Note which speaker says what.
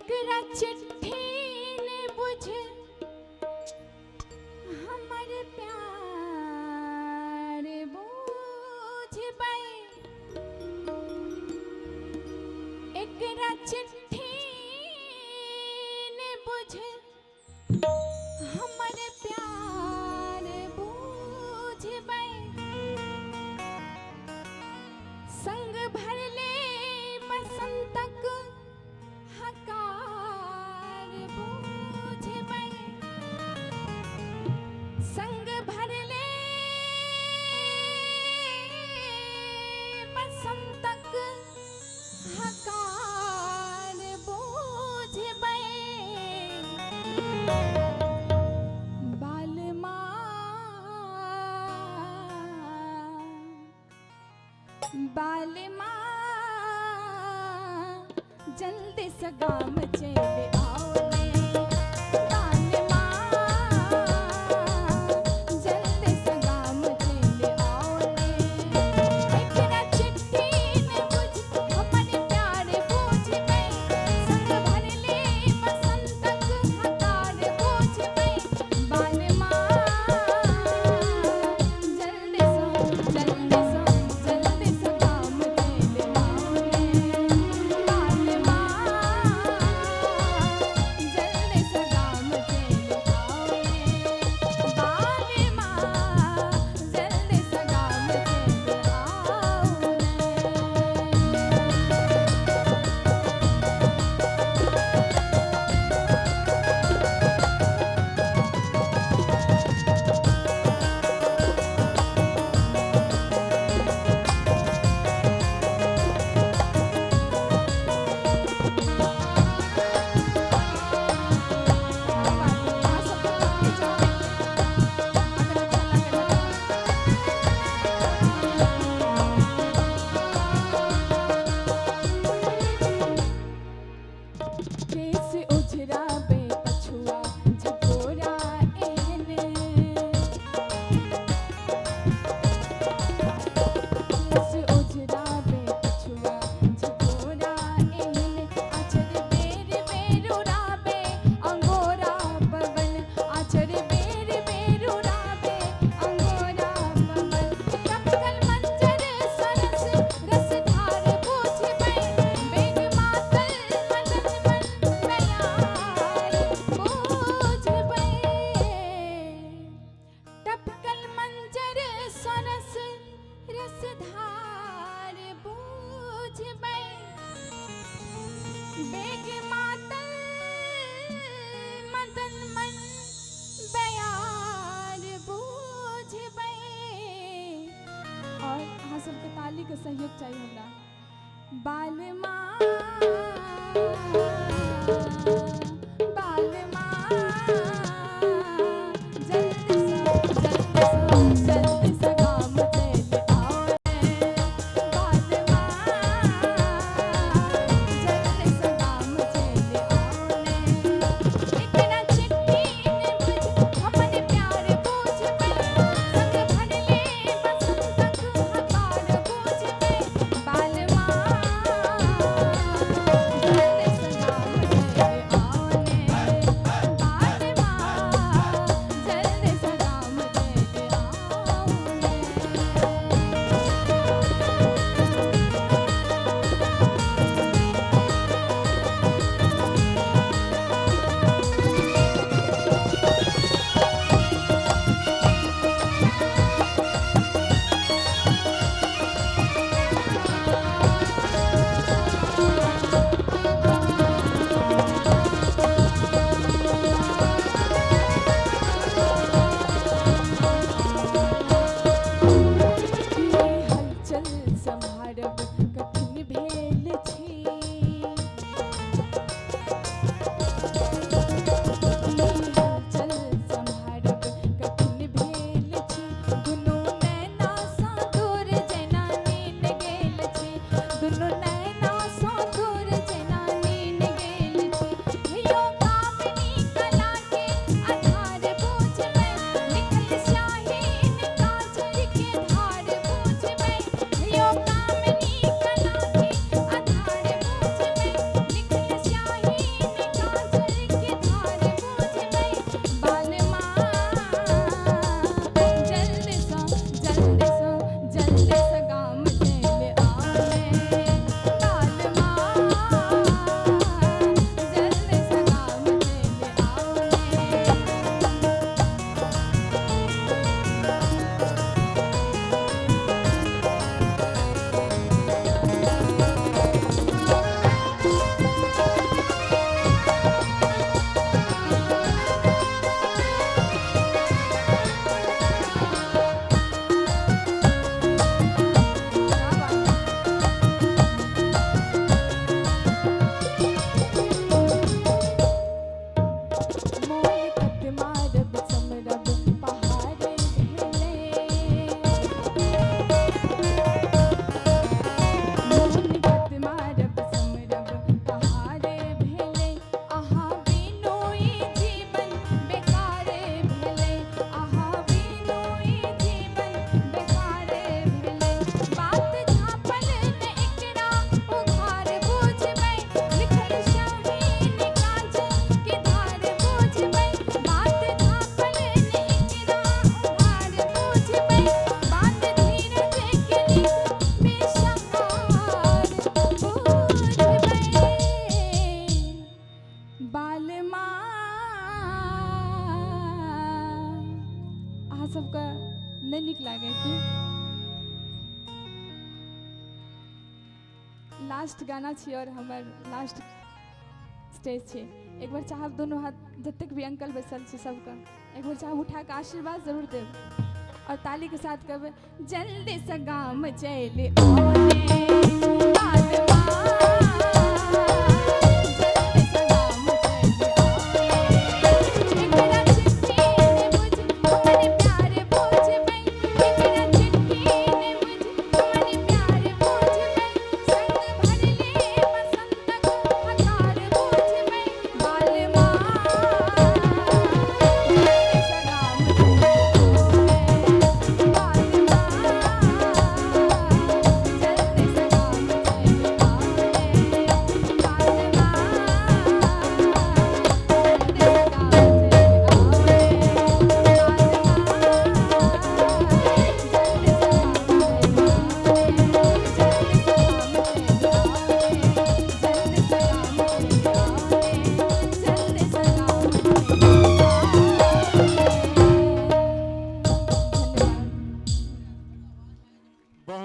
Speaker 1: एकरा चिट्ठी ने बुझ हमर प्यार बुझबै। एकरा चिट्ठी ने बुझ हमर प्यार बुझबै। संग भरले बसंतक हकार बुझबै। संग भरले बसंतक हकार बुझबै। बालमा बालमा जल्दी सगाम चले आओ ने। बालमा जल्दी सगाम चले आओ ने। एकरा चिट्ठी ने बुझ हमर प्यार बुझबै। संग भरले बसंतक हकार बुझबै। बालमा जल्दी सा जल्दी सा जल्दी सगाम चले आओ ने। बालमा जल्दी सगाम चले आओ ने। बालमा जल्दी सगाम चले आओ ने। अहाँ सबके ताली चाही। अगर अच्छा लागल तऽ। केस उझराबे पछुआ झकोरा एहने। केस उझराबे पछुआ झकोरा एहने। आचर बेर बेर उड़ाबे अंगोरा पवन। आचर बेर बेर उड़ाबे अंगोरा पवन। टपकल मंजर सरस रसधार बुझबै। बेग मातल मदन मन प्यार बुझबै। टपकल मंजर सरस रसधार बुझबै। बेग मातल मदन मन बयार बुझबै। और अहाँ सबके तालीके सहयोग चाही हमरा। बालमा बालमा जल्दी सा जल्दी सा जल्दी सगाम चले आओ ने। बालमा जल्दी सगाम चले आओ ने। एकरा चिट्ठी ने बुझ हमर प्यार बुझबै। संग भरले बसंतक हकार बुझबै। बालमा जल्दी सगाम चले आओ ने। बालमा जल्दी सगाम चले आओ ने। ई हलचल सम्हारब कठिन भेल छी। ई हलचल सम्हारब कठिन भेल छी। दुनू नैना सँ दूर जेना नीन गेल छी। दुनू नैना सँ दूर जेना नीन गेल छी। हेयो कामिनी कला के आधार बुझबै। लिखल स्याहीन काजर के धार बुझबै। हेयो कामिनी लास्ट गाना छी और हमर लास्ट स्टेज छै। एक बार चाहब दुनू हाथ जतेक भी अंकल बैसल छै सबके एक बार चाहब उठा कऽ आशीर्वाद जरूर देब और ताली के साथ कहबै, जल्दी से गाम चलि।